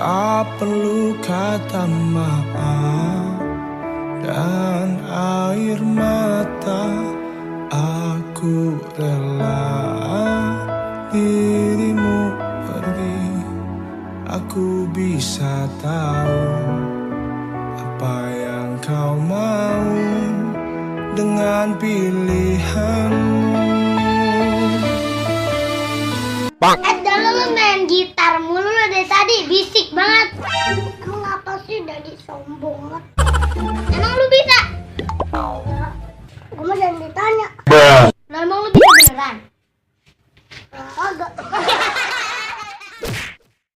Tak perlu kata maaf dan air mata. Aku rela dirimu pergi. Aku bisa tahu apa yang kau mau dengan pilihanmu. Dulu lu main gitar mulu lo dari tadi, bisik banget. Kau ngapa sih dari sombong?